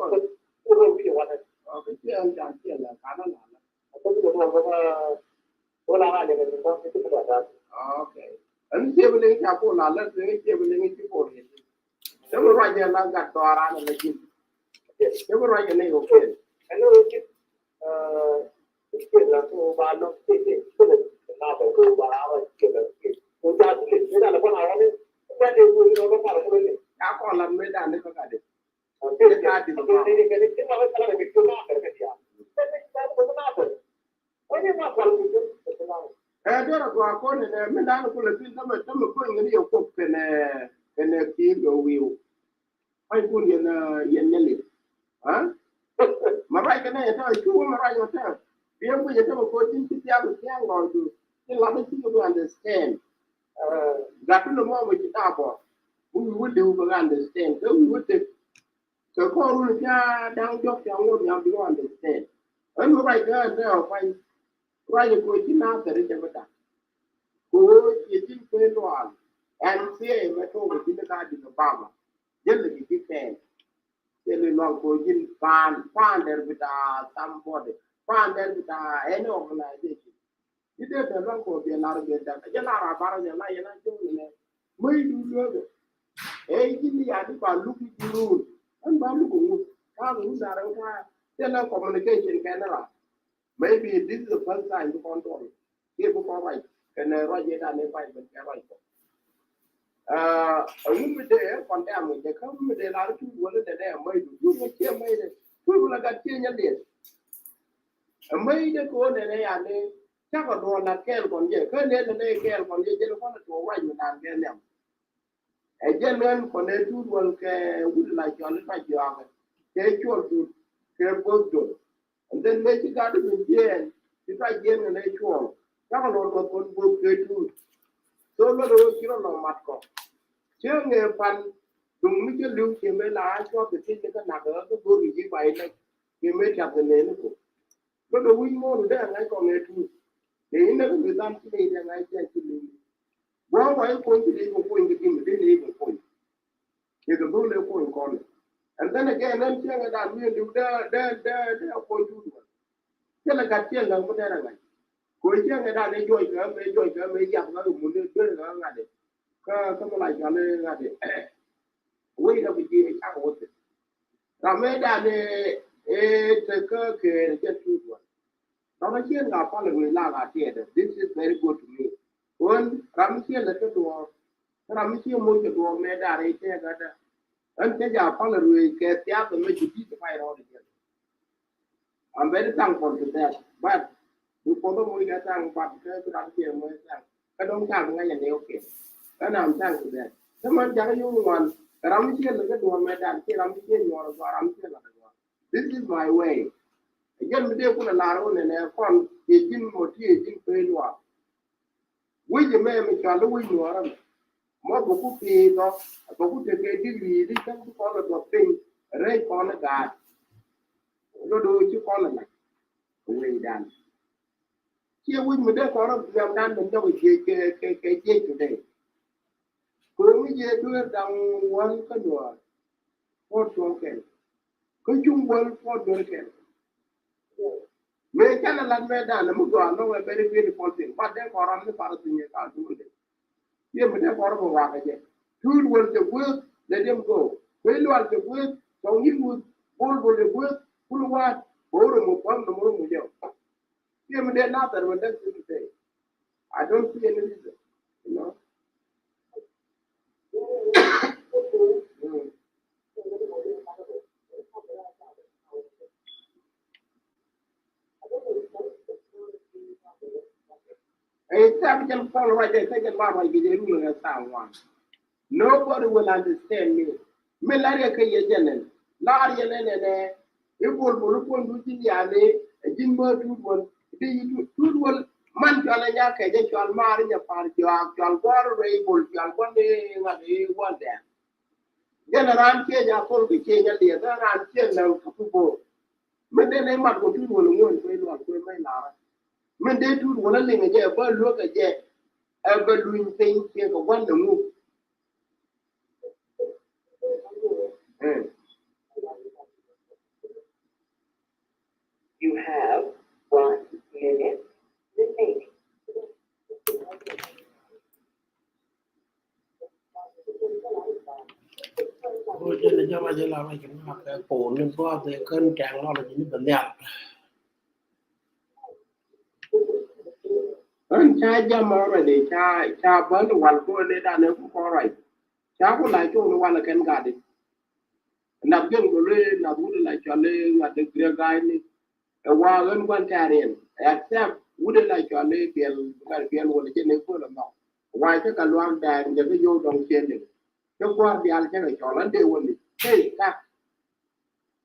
Ɔ kɛ ciɛ laŋ ca ciɛ laŋ kana laŋ. Okay. Ɛn ciɛ bi liŋ ca ko la lɛ liŋ ciɛ bi liŋ ci ko liŋ. Cɛ bi ruac jɛ la gat dɔɔran la ji̱n. Cɛ bi ruac jɛ ni ko kɛn. Ka kɔn la mi dan ni ka gat di. Ɛ derɛ gɔaa kɔn ni nɛ mi dan ni kulɛ pin tämɛ tämɛ kuny ni yɛ kop kɛnɛ kɛnɛ ki̱i̱k yɛ wi̱i̱w. Pay kun yɛn yɛn nyɛ lip. Ha? Ma ruac nɛ tɔ cu wä mɛ ruac wä tɛ. Piɛŋ kui̱ jɛ tɛ mɛ ko̱ ji̱n ci thia̱k thia̱k lɔɔcdu. Ci lat ci kɛ bi understand. Gat ti ni mɔ mɛ ci da̱a̱ bɔ. Bi wi̱i̱ wä li̱w bɛ kɛ understand kɛ wi̱i̱ wä tek. Kɛ kɔr wun ca da̱ŋ jɔk ca ŋuɔ̱t nhiam bi kɛ understand. Ɛn mi ruac kɛ ɛn tɛ ɔ kuany. Ruac kɛ ko̱ ji̱n na thɛr i̱ cɛ bi da̱ŋ. Ko̱ ciɛ ji̱n kuëë luaal. Ɛn thiee mɛ to̱o̱k ji̱n ka di̱t kɛ baba. Jälɛ kɛ ji̱ kɛɛl. Thilɛ luaŋ ko̱ ji̱n paan, paan dɛr bi ta̱a̱ somebody. Paan dɛr bi ta̱a̱ any organization. Ji̱ dee tɛ luaŋ ko̱ biɛ lar biɛ dɛk. Jɛ lar a bar jɛ la yɛn a jɔw nɛ. Mäc du lueekɛ. Ɛ ji̱n ni ya di ba luk ji̱ run. Ɛn ba luk ŋut. Ka ŋut lar ɛn ka thilɛ communication kɛn ra. Maybe this is the first time bi kɔn tɔl. Kiɛ bi kɔn ruac kɛnɛ ruac yet an ɛ pay ben kɛ ruac kɔ. Ɛ wun mi dee kɔn dɛ̈ɛ̈m wi̱c dee kä wun mi dee lar tuut wälä dee dee mäc du tuut wä ciɛ mäc dee tuut wälä gat ciɛ nyɛ liɛth. Ɛ mäc dee kɛ wä nɛnɛ yani cakɔ duɔl lat kɛɛl kɔn jɛ kä nɛn nɛnɛ kɛɛl kɔn jɛ jɛn kɔn ɛ tuɔɔk ruac mi naan kɛ nhiam. Ɛ jɛn ɣän kɔn ɛ tuut wäl kɛ wut la cɔl i̱ tɔc jɔakɛ kɛ cuɔl tuut kɛ bo̱th dol. And then mëë ci gat i̱ min jiɛɛn ci tɔc jiɛɛn kɛn ɛ cuɔl cakɔ luɔl kɔn kɔn bo̱th kɛ tuut. So luɔt ɛ ɣöö ci rɔ lɔ mat kɔ. Cieŋ ɛ pan duŋ mi cä li̱w ci mëë la a cuɔth kɛ ti̱c ni kä nak ɛ ɣä kä go̱r kɛ ji̱ ba ilɛc ci mëë tiath kɛ neni kɔ. Bä kɛ wi̱c mo̱o̱r dee ŋa̱c kɔn ɛ tuut. Dee inɛ kɛ mi dham ci dee dee ŋa̱c jɛ ci li̱w. Gua̱a̱k wa i̱ kuɔny ci dee kɛ kuɔny kɛ ti̱m dee dee kɛ kuɔny. Dee kɛ dhol ɛ kuɔny kɔn. And then again ɛn cieŋ ɛ dan mi ɛ li̱w dee dee dee dee kuɔny tuut wä. Cɛ lɛ gat cɛ lɛ ŋu dee rɛ ŋa̱c. Kuɔny cieŋ ɛ dan ɛ juɔc kɛ mɛ juɔc kɛ mɛ yath ŋa̱c mun dee dee ŋa̱c ŋa̱c dee. Kä kä mɛ la juɔc ŋa̱c dee. Wec rɛ bi ji̱ ɛ cak wä thil. Ram mëë dan ëë ëë tekä kër jɛ tuut wä. Ram ëë ciën ŋa pal ëë la ŋa tiɛɛdɛ. This is very good to me. Ɣän ram ëë ciën lɛ kä duɔɔr. Kä ram ëë ciën moc kɛ duɔɔr mëë dan ëë tɛɛk ɣän dɛ. Ɣän cä ja pal ëë ruëëc kɛ thiath ëë mɛ ji̱ di̱t ëë pay rɔɔdɛ jɛ. I'm very thankful to that. But bi Kuoth ɛ moc kɛ thaŋ but kɛ bi rat kiɛ moc thaŋ. Kä dɔ̱ŋ thaŋ ŋa̱c ɛ ni okay. Kä na I'm thankful to that. Kä man jakä yio̱w ŋuan kɛ ram mi ciɛ lɛ kä duɔ̱ɔ̱r mɛ dan kiɛ ram mi ciɛ nyuɔr ɛ gɔaa ram mi ciɛ lɛ kä duɔ̱ɔ̱r. This is my way. Ɛ jɛn mi dee kun ɛ lar wun ɛ nɛ kɔn kiɛ ji̱n mɔ ti ɛ ji̱n pee luaak. Wi̱c ɛmɛ mi cɔal i̱ wi̱c nuɔɔrä mɛ mɔ bɛ ku pi̱i̱th ɔ bɛ ku tekɛ digrii di cäŋ bi kɔn ɛ duɔth piny rɛy kɔn ɛ gaat. Lɔ do̱o̱ ci kɔn ɛ lac kɛ wecdan. Ciɛ wi̱c mi dee kɔn ɛ nhiamdan mi nhɔk ɛ jiec kɛ kɛ kɛ jiec today. Ko̱o̱ŋ i̱ jiɛ dueer da̱ŋ wäl kä nuɔɔr. Puɔ̱t cuɔ̱ŋ kɛl kä cuŋ wäl puɔ̱t dueer kɛl. Mëë canɛ lat mëë danɛ mi gɔaa nɔŋɛ very beautiful thing but dee kɔn ram ni parä thinyɛ ka duundɛ. Yɛ mi dee kɔn ram mi wakɛ jɛ tuut wäl cɛ gueth. Let them go. Kuec lual cɛ gueth tɔŋ yi̱n wuth. Bol bol cɛ gueth kul waat. Bol rom mi puɔ̱m ni mi rom mi jɛ. Yɛ mi dee nathɛr mi dee thinyɛ. I don't see any reason, you know. Mm. Ɛ tha̱a̱ŋ jɛn Paul ruac ɛ tha̱a̱ŋ jɛn ma ruac kɛ jɛ run ɛ tha̱a̱ŋ wan. Nobody will understand me. Mi lar yɛ kä yɛ jɛn ɛn lar yɛ nɛn ɛn ɛ i̱ bol bol i̱ puɔ̱ny du ji̱n yani ɛ ji̱n bä tuut wän. Di tuut wän man cɔal ɛ nya kɛ jɛ cɔal maar i̱ nyɛ par cɔal cɔal gua̱r rɛy bol cɔal gua̱n i̱ ŋa̱t i̱ wän dɛn. Jɛn ɛ raan cieny a thol kä cieny a liɛth ɛ raan cieny naŋ kä pi bo̱o̱r. Min dee nɛ mat kɔ tuut wän ŋuɔ̱n kuec lual kuec mɛc lar. Min dee tuut wän a liŋ ɛ jɛ ɛ bä luäk ɛ jɛ ɛ bä luny piny ciek ɛ gua̱n ɛ ŋu. You have one minute remaining. Ro jɛ lɛ jɛ ruac ila ruac kɛ ŋa̱k kɛ pon ni bua bɛ kän kɛŋ lɔl ji̱ ni bɛ nhial. Ɣän ca jam already ca ca bän wal ko ni dan ni ku kɔn ruac. Ca ku la cok ni wal kɛn gat di. Nath jön ko lwe nath wut la cɔl ni ŋa̱t di Greek guy ni. Ɛ wa ɣän guan tɛ̈riɛn except wut la cɔl ni biɛl gat biɛl wal jɛ ni ko la mɔk. Wa cä ka luak dɛɛr jɛ kä yow dɔŋ cien ni. Cä kua̱r diaal cä kɛ cɔl an dee wal ni. Hey, kak.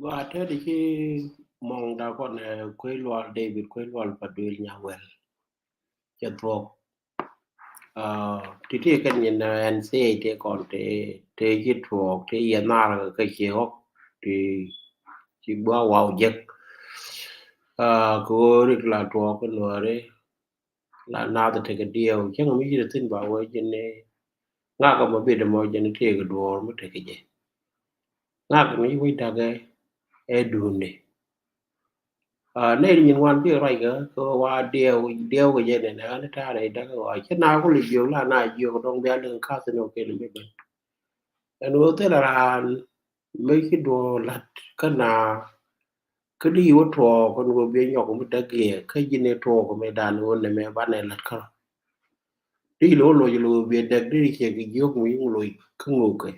Gua tɛt ci mɔŋda kɔn, eh, Kuec Lual, David Kuec Lual Paduel Nyawɛl. Cɛ thuɔk. Ah, ti ti kɛn nyin, eh, N C A ti kɔn ti, ti ci tuɔɔk, ti yɛ nar kä ci ɣɔk, ti ci gua waw jek. Ah, kɛ ɣöö rik la tuɔɔk kä Nuääri, la naath tekɛ diɛw. Cäŋ mi ci ti thin ba wee jin ni ŋak mɔ bit mɔ jin ni tëëk duɔɔr mi tekɛ jɛ. Ŋak mi ci wec dakɛ ɛ duunde. Ah, nɛy nyin wan piɛ ruac kä, kä wa diɛw, diɛw kɛ jɛ nɛnɛ, ɣän ta̱a̱ rɛy dakɛ wa. Cä na kul jiök la na jiök dɔŋ bia liŋ kath ni wä kɛn mi ben. Ɛn wä thil raan mi ci duɔɔr lat kä na kä di wä tuɔɔk kɛn wä biɛ nyɔk mi däk giɛ kä ji̱n ɛ tuɔɔk mi dan wä nɛmɛ banɛ lat kä. Di lo loc lo biɛ däk di ciɛ kɛ jiök mi ŋu loc kä ŋukɛ.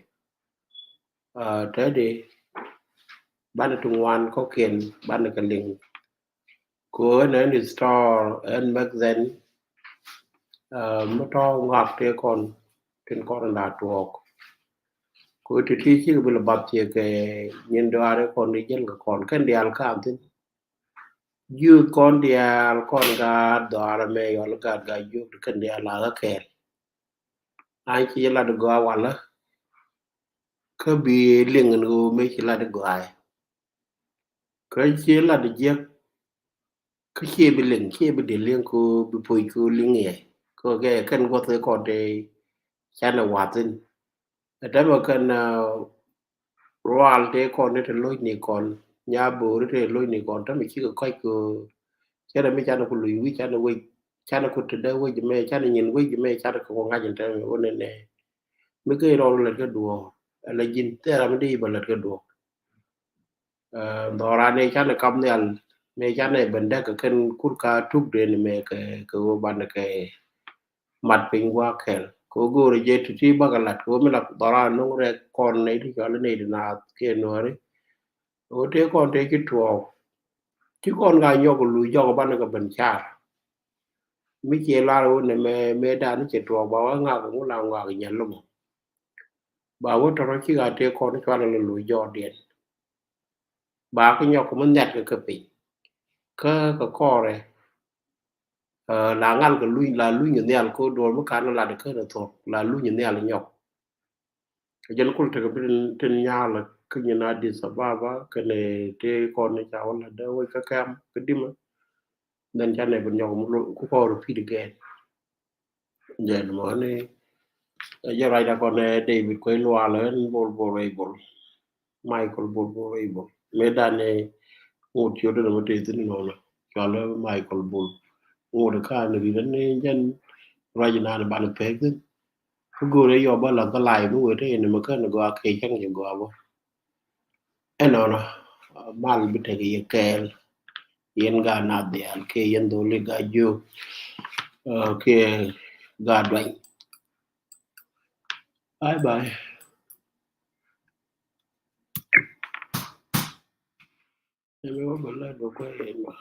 Ah, tɛdi banɛ ti ŋuan kɔkiɛn banɛ kɛ liŋ. Ko ɛn ɛn store ɛn magazine, ah, mi tɔ̱ ŋak tëë kɔn tin kɔn la tuɔɔk. Ko ti ti cikɛ bi lɛ bath ciɛ kɛ nyin duaari kɔn di jɛl kɛ kɔn kɛn diaal kaam thin. Jiöth kɔn diaal kɔn gaat dhɔaarɛ mɛ yɔl gaat gaat jiök ti kɛn diaal la kä kɛɛl. An ci jɛ lat gɔaa walä kä bi liŋ ni ɣöö mëë ci lat gɔaa. Kä ci lat jiäk kä cie bi liŋ, cie bi dee liŋ ko bi puc ko liŋ yɛ. Ko kɛ kɛn guɔth kɛ kɔn te canɛ wathin. Ɛ tɛmɛ kɛn, ah, rual te kɔn ni te loc ni kɔn, nya boori te loc ni kɔn, tɛmɛ cikɛ kɔc ko cɛ rɛ mi canɛ ku luc wi̱c, canɛ wec, canɛ ku te dee wec mɛ, canɛ nyin wec mɛ, canɛ kɛ ku ŋa̱c in tɛmɛ wä nɛ nɛ. Mi kɛ rɔl lät kä duɔɔk, ala ji̱n thɛra mi dee i̱ bä lät kä duɔɔk. Ah, dhɔran ëë canɛ kap nhial mëë canɛ ben däk kɛ kɛn kur ka tuk den mëë kɛ, kɛ ɣöö banɛ kɛ mat piny gua̱a̱k kɛl. Kɛ ɣöö go̱o̱rɛ jɛ ti ti bakɛ lat kɛ ɣöö mi la dhɔran no̱ŋ rɛk kɔn nɛy ti cɔal nɛy ti naath kiɛ Nuääri. Ɣöö tëë kɔn tëë ci tuɔɔk. Ci kɔn ka nyɔk kɛ luc jɔk banɛ kɛ ben car. Mi ciɛ lar ɣöö nɛ mɛ, mɛ dan cɛ tuɔɔk ba wä ŋak ŋu la ŋak nyɛl lomɔ. Ba wä tɔrɔ ci ka tëë kɔn cual lɛ luc jɔɔdiɛn. Ba kä nyɔk mi nhiat kɛ kä piny. Kä kɛ kɔrɛ, eh, la ŋal kɛ luny, la luny kɛ nhial ko duɔr mi kan lat kä ni thuɔk, la luny kɛ nhial nyɔk. Kɛ jɛn kul tekɛ bi tin nyal kä nyin Addis Ababa kɛnɛ te kɔn ni ca wä la dee wä kä kɛm kä dimɛ. Then canɛ bi nyɔk mi lo ku kɔr repeat again. Jɛn mɔ ni, eh, jɛ ruacda kɔn, eh, David Kuec Lual ɛn Bol Bol Rɛy Bol. Michael Bol Bol Rɛy Bol. Mëë dan ni ŋot ciötdä ni mɛ tëë thin nɔnɔ. Cual Michael Bol. Ŋot kä ni ri dan ni jɛn ruac nan ban pek thin. Kä go̱o̱rɛ yɔ bä la kä lai mi wet in mɛ kän gɔaa kɛ cäŋ cɛ gɔaa bä. Ɛnɔnɔ, mal bi tek yɛ kɛɛl. Yɛn gaat na dhial kɛ yɛn dholi gaat jiök, eh, kɛ gaat duany. Bye bye. Ɛmɛ wä bä lät bä kuɛ yɛn ma.